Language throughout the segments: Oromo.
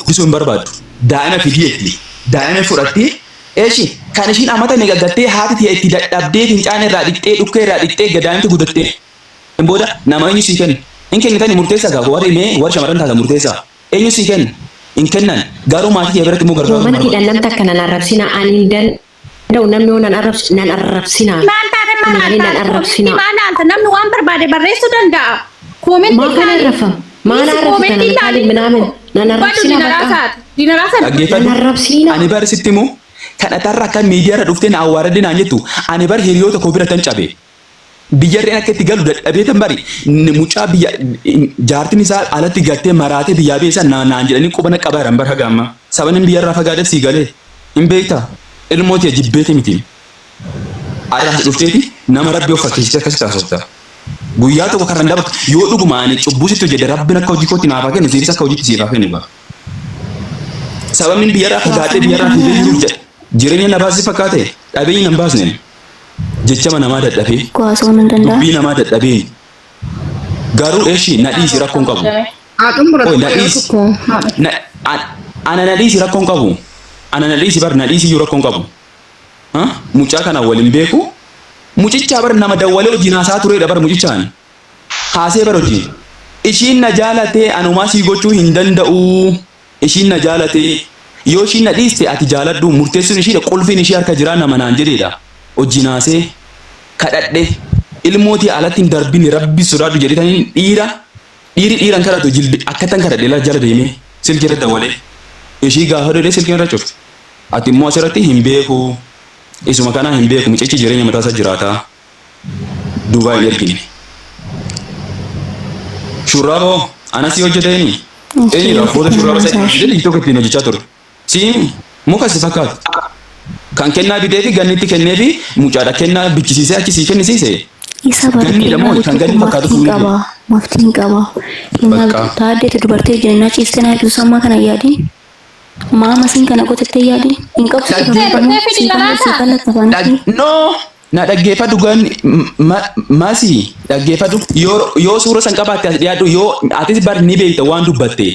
Guddisuu hin barbaaddu. Daa'ima fidii jetti. Daa'ima fudhattee eshi kan ishiin amata meeqa gattee haati tiyya itti dadhabdee fincaan irraa dhiqxee dhukkee irraa dhiqxee gadaamti guddattee booda nama eenyu sii kenna? Hin kennitani murteessaa gaa warri mee warri shamarran taatan murteessaa. Eenyu sii kenna? Hin kennan. Garuu maatii tiyya biratti immoo gargaaruu hin Koomantiidhaan barbaadu. namni takka nan arrabsinaa ani hin danda'u namni yoo nan arrabsu nan arrabsinaa. Maal taate Kun maal malee nan taate arrabsinaa. koomentii maal laalta namni waan barbaade barreessuu danda'a. Koomentii Maaf ana ilaali. arrabfama? Maal Dhiisi arrabsitan koomentii ana ilaali kaalib minaamin nan dubbadhu arrabsinaa dinaraa bakka. taate dinaraa sana Nan Dhaggeeffadhu. arrabsinaa. Ani bar sitti himu kadhatarra akka miidiyaarra dhuftee na awwaaradde naan jettu ani bar hiriyoota koo bira tan cabe. Biyyarreen akka itti galu dadhabee tan bari mucaa biyya jaartin isaa alatti gattee maraatee biyyaa bee san naan jedhanii quba na qabaa jiran bar haga ammaa. Sabanin biyyarraa fagaadheef sii galee hin beektaa ilmoo tiya jibbeeti miti. Arra as dhufteeti nama rabbi of fakkeessitee akkasitti haasofta. Guyyaa tokko karran dabartu yoo dhuguma ani cubbuu sitti hojjedhe rabbin akka hojii kootti naaf haa kennu siifis akka hojiitti siif haa kennu gaa. Sababni biyyarraa fagaadhee biyyarraa fiigee jiruuf jedha. Jireenya na baasii fakkaate dhabeenyi nan baasne. Jechama namaa dadhabee Koo haasa'uu nan danda'a. dubbii namaa dadhabee garuu eshi na dhiisi rakkoon qabu. Haa xumuratu Qoy na yeroo dhiisi. tokko haadha. Na ana na dhiisi rakkoon qabu. Ana na dhiisi bar na dhiisi iyyuu rakkoon qabu. Ha? Mucaa kana wal hin beeku. Mucichaa bar nama dawwalee wajjin haasaa tureedha bar mucichaan. Haasee bar wajjin. Ishiin na jaalatee anumaa sii gochuu hin danda'u. Ishiin na jaalatee yoo ishiin na dhiiste ati jaaladhu murteessuun ishiidha qulfiin ishii harka jiraa nama naan jedheedha. Wajjin haasee kadhadhe ilmoo tiyya alatti hin darbini rabbi sodaadhu jedhetaniin dhiira dhiiri dhiiran kadhatu jilbi akkattan kadhadhe la jala deemee silkii irra dawwalee ishii gaafa dodee silkii irra cufte. Ati immoo asirratti hin beeku isuma kanaa hin beeku mucichi jireenya mataa isaa jiraataa Dubaay hin ergine. Shurraaba hoo ana si hojjeteeni eenyudha foota shurraaba isa hojjete TikTok ittiin hojjechaa ture. Siimi muka si fakkaatu. Kan kennaa bitee fi gannitti kennee fi mucaadha kennaa bichisiisee achi sii kennisiise. Isa bara Ganniidha kennaa moo kan gochuu ganni kun fakkaatu maftiin fuulli kee? qaba. Maftiin qaba. Kennaa Bakka. bitu taaddeetu dubartii wajjin naa ciistee naa ibsu sammaa kana yaadin. Maa masiin kana gotettee yaadin. Hin qabsu si Dhaggeeffa- fayyadamu si kan si kan lattafaanatti. No na dhaggeeffadhu gan masi dhaggeeffadhu yoo yoo suura san qabaatte as dhiyaadhu yoo atis bar ni beekta waan dubbatte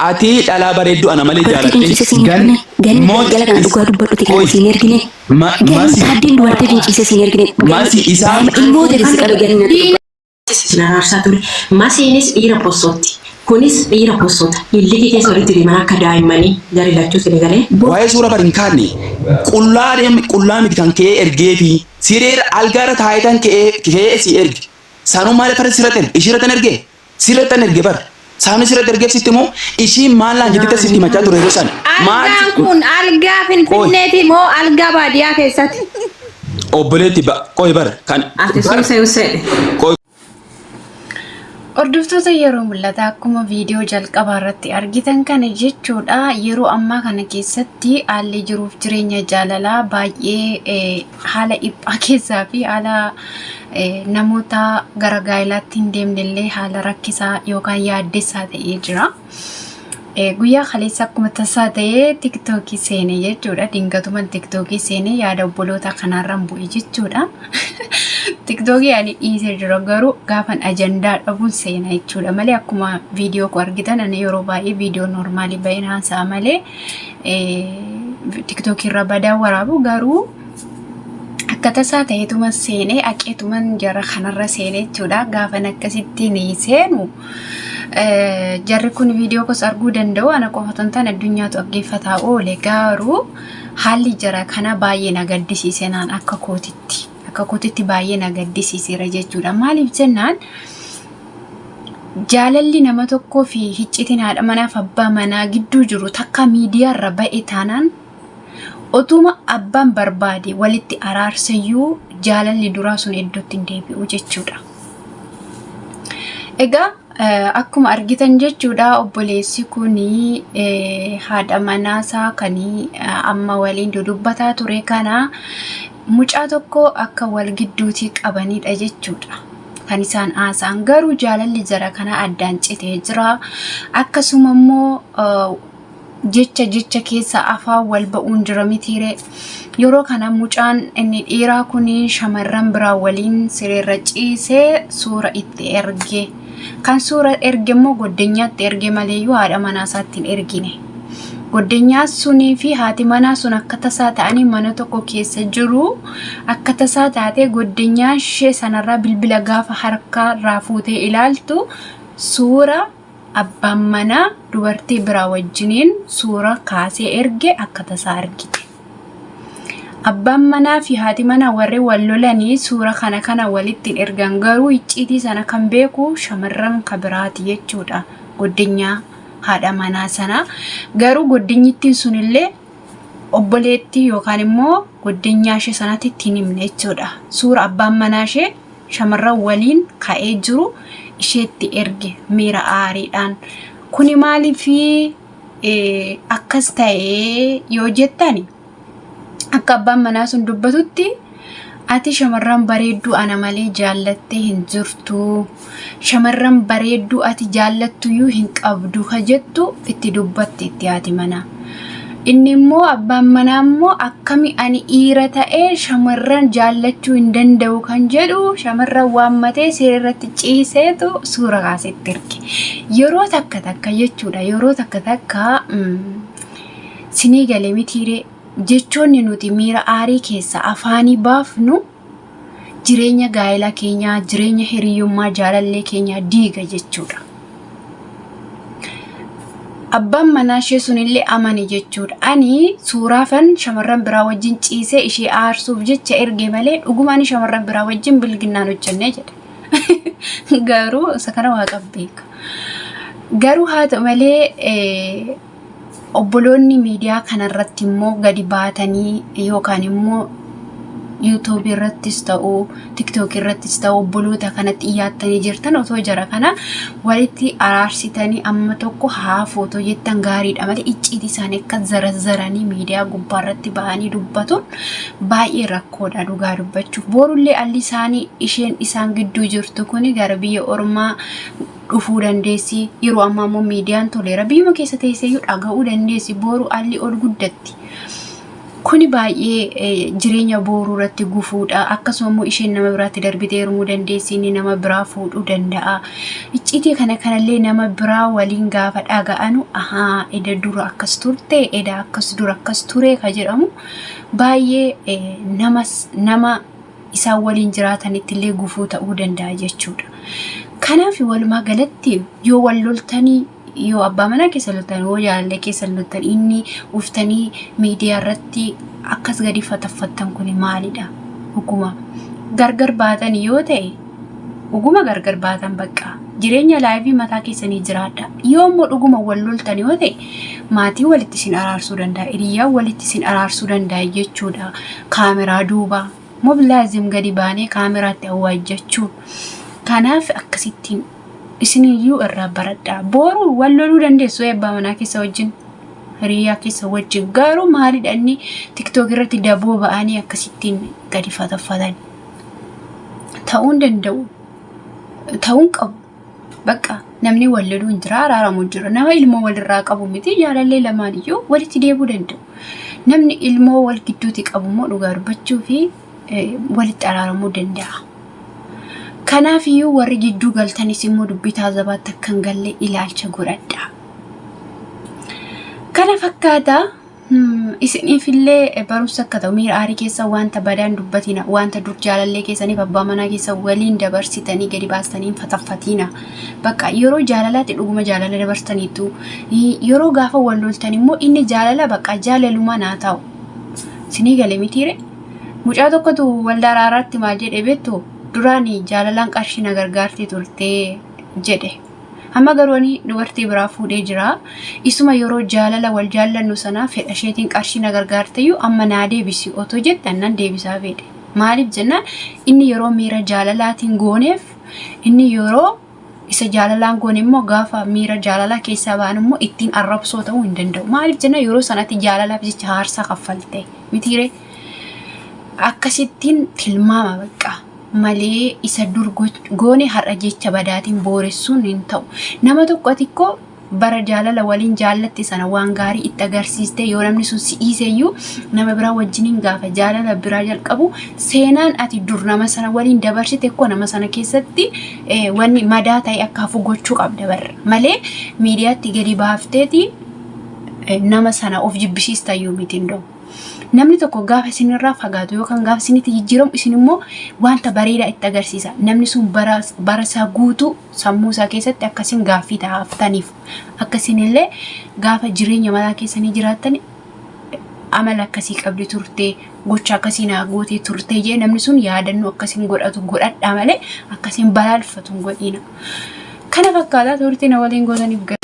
ati dhalaa bareeddu ana malee Dubartii jaalatte ciise siin gan ergine. Ganni moo galgala kana dhugaa dubbadhuti kan Oi. siin ergine. Ganni Masi taaddeen dubartii ciise siin ergine. Masi isaa Ilmoo ta'e si qabe ganni na Isin araarsaa ture. Masiinis dhiira possotti. Kunis dhiira possota. Illikii keessa walitti deeman akka daa'immanii jari lachuu sini galee. Waa'ee suura bar hin kaanne qullaa deem qullaa miti kan ka'ee ergeefi sireera algaarra taayitan ka'ee ka'ee si erge sanuu maal afara sirratti erge ishiirratti erge sirratti erge bar saani sirratti ergeef sitti immoo ishiin maal naan jettitta sitti himachaa ture yeroo sana maal Algaan kun algaa Finfinneeti moo algaa baadiyyaa keessatti? Obboleetti ba qoy bar kan Ati bar suusee usee. qoy Hordoftoota yeroo mul'ata akkuma viidiyoo jalqabaa irratti argitan kana jechuudha yeroo ammaa kana keessatti haalli jiruuf jireenya jaalalaa baay'ee haala dhiphaa keessaa fi haala namoota gara gaa'ilaatti hin deemne illee haala rakkisaa yookaan yaaddessaa ta'ee jira. Guyyaa kaleessa akkuma tasaa ta'ee tiktookii seene jechuudha. Dingatuman tiktookii seene yaada obboloota kanaarraan bu'e jechuudha. Tiktookii ani dhiisee jira garuu gaafan ajandaa dhabuun seena jechuudha malee akkuma viidiyoo koo argitan ani yeroo baay'ee viidiyoo noormaalii baay'een haasa'a malee tiktookii irra badaa waraabu garuu akka tasaa ta'eetuma seenee aqeetuman jara kanarra seenee jechuudha. Gaafan akkasittiin seenu Jarri kun viidiyoo koos arguu danda'u ana qofa otoo hin taane addunyaatu dhaggeeffataa oole garuu haalli jara kana baay'ee na gaddisiise naan akka kootitti akka kootitti baay'ee na gaddisiiseera jechuudha maaliif jennaan jaalalli nama tokkoo fi hiccitiin haadha manaaf abbaa manaa gidduu jiru takka miidiyaarra ba'e taanaan otuma abbaan barbaade walitti araarsayyuu jaalalli duraa sun iddootti hin deebi'u jechuudha. Egaa akkuma argitan jechuudha obboleessi kun haadha manaasaa kan amma waliin dudubbataa ture kana mucaa tokko akka wal gidduutii qabanidha jechuudha. Kan isaan haasa'an garuu jaalalli jara kana addaan citee jira. Akkasuma immoo jecha jecha keessa afaan wal ba'uun jira mitiiree. Yeroo kana mucaan inni dhiiraa kun shamarran biraa waliin sireerra ciisee suura itti erge. Kan suura erge immoo goddanyaatti erge maleeyyuu haadha manaa isaatti hin ergine. Goddenyaa sunii fi haati manaa sun akka tasaa ta'anii mana tokko keessa jiru. Akka tasaa taatee goddenyaa ishee sanarraa bilbila gaafa harkaa irraa fuutee ilaaltu suura abbaan manaa dubartii biraa wajjiniin suura kaasee erge akka tasaa argite. Abbaan manaa fi haati manaa warri wal lolanii suura kana kana walitti hin ergan garuu icciitii sana kan beeku shamarran ka biraati jechuudha. Goddenyaa haadha manaa sana garuu goddinyittiin sunillee obboleettii yookaan immoo goddenyaa ishee sanatti itti hin himne jechuudha. Suura abbaan manaa ishee shamarran waliin ka'ee jiru isheetti erge miira aariidhaan. Kuni maaliif akkas ta'e yoo jettani akka abbaan manaa sun dubbatutti ati shamarran bareedduu ana malee jaallattee hin jirtu. Shamarran bareedduu ati jaallattuyyuu hin qabdu ka jettu itti dubbatti itti haati manaa. Inni immoo abbaan manaa immoo akkami ani dhiira ta'ee shamarran jaallachuu hin danda'u kan jedhu shamarran waammatee siree irratti ciiseetu suura kaasetti erge. Yeroo takka takka jechuudha yeroo takka takka sinii gale mitiiree jechoonni nuti miira aarii keessa afaanii baafnu jireenya gaa'ela keenyaa jireenya hiriyyummaa jaalallee keenyaa diiga jechuudha. Abbaan manaa ishee sunillee amane jechuudha. Ani suuraafan shamarran biraa wajjin ciisee ishee aarsuuf jecha erge malee dhuguma ani shamarran biraa wajjin bilginnaan hojjennee jedhe. Garuu isa kana waaqa beeka. Garuu haa ta'u malee obboloonni miidiyaa kanarratti immoo gadi baatanii yookaan immoo yuutuubii irrattis ta'u tiktookii irrattis ta'u obboloota kanatti dhiyaattanii jirtan otoo jara kana walitti araarsitanii amma tokko haa footoo jettan gaariidha malee icciitii isaanii akka zarazzaranii miidiyaa gubbaa irratti ba'anii dubbatuun baay'ee rakkoodha dhugaa dubbachuuf. Boorullee alli isaanii isheen isaan gidduu jirtu kuni gara biyya ormaa dhufuu dandeessi. Yeroo ammaa immoo miidiyaan toleera. Biyyuma keessa teesseeyyuu dhaga'uu dandeessi. Boru alli ol guddatti. Kuni baay'ee jireenya booruu irratti gufuudha. Akkasuma immoo isheen nama biraatti darbitee heerumuu dandeessi. Inni nama biraa fuudhuu danda'a. Icciitii kana kanallee nama biraa waliin gaafa dhaga'anu ahaa eda dura akkas turte eda akkas dura akkas ture ka jedhamu baay'ee nama isaan waliin jiraatanitti illee gufuu ta'uu danda'a jechuudha. Kanaaf walumaa galatti yoo wal loltanii yoo abbaa manaa keessa loltan yoo jaalallee keessa loltan inni uftanii miidiyaa irratti akkas gadi fataffattan kun maalidha? Dhuguma gargar baatan yoo ta'e dhuguma gargar baatan bakka jireenya laayivii mataa keessanii jiraadha. Yoo immoo dhuguma wal loltan yoo ta'e maatii walitti isin araarsuu danda'a, hiriyyaan walitti isin araarsuu danda'a jechuudha. Kaameraa duuba mobilaazim gadi baanee kaameraatti awwaajjachuun. Kanaaf akkasittiin isiniyyuu irraa baradhaa. Boru wal loluu dandeessu abbaa manaa keessa wajjin hiriyaa keessa wajjin garuu maalidha inni tiktook irratti daboo ba'anii akkasittiin gadi fataffatan. Ta'uu hin danda'u. Ta'uu hin qabu. Bakka namni wal loluu hin jira araaramu hin jira. Nama ilmoo walirraa qabu miti jaalallee lamaan iyyuu walitti deebi'uu danda'u. Namni ilmoo wal gidduuti qabu immoo dhugaa dubbachuu fi walitti araaramuu danda'a. Kanaaf iyyuu warri gidduu galtanis immoo dubbii taazabaatti akka hin galle ilaalcha godhadha. Kana fakkaata. Isiniifillee barumsa akka ta'u miira aarii keessa wanta badaan dubbatina wanta dur jaalallee keessaniif abbaa manaa keessa waliin dabarsitanii gadi baastanii hin fataffatiina. Bakka yeroo jaalalaatti dhuguma jaalala dabarsitaniitu yeroo gaafa wal loltan immoo inni jaalala bakka jaalalumaa naa ta'u. Isinii gale mitiire? Mucaa tokkotu waldaa araaraatti maal jedhe beektu duraan jaalalaan qarshii na gargaarti turte jedhe. Amma garuu ani dubartii biraa fuudhee jira. Isuma yeroo jaalala wal jaallannu sana fedha isheetiin qarshii na gargaarteyyuu amma naa deebisi otoo jette annan deebisaa fedhe. Maaliif jennaan inni yeroo miira jaalalaatiin gooneef inni yeroo isa jaalalaan goone immoo gaafa miira jaalalaa keessaa ba'an immoo ittiin arrabsoo ta'uu hin danda'u. Maaliif jennaan yeroo sanatti jaalalaaf jecha aarsaa kaffalte mitiiree akkasittiin tilmaama bakka. Malee isa dur goone har'a jecha badaatiin booressuun hin ta'u. Nama tokko ati ikkoo bara jaalala waliin jaallatte sana waan gaarii itti agarsiiste yoo namni sun si dhiiseyyuu nama biraa wajjiniin gaafa jaalala biraa jalqabu seenaan ati dur nama sana waliin dabarsite ikkoo nama sana keessatti wanni madaa ta'e akka hafu gochuu qabda barra malee miidiyaatti gadi baafteeti nama sana of jibbisiistayyuu miti indoo. Namni tokko gaafa isinirraa fagaatu yookaan gaafa isinitti jijjiiramu isin immoo wanta bareedaa itti agarsiisa. Namni sun bara bara isaa guutuu sammuu isaa keessatti akkasiin gaaffii ta'aftaniif akkasinillee gaafa jireenya mataa keessanii jiraattan amala akkasii qabdi turte gocha akkasii naa gootee turte jee namni sun yaadannoo akkasiin godhatu godhadhaa malee akkasiin balaalfatu hin godhiina. Kana fakkaataa turtii na waliin gootaniif.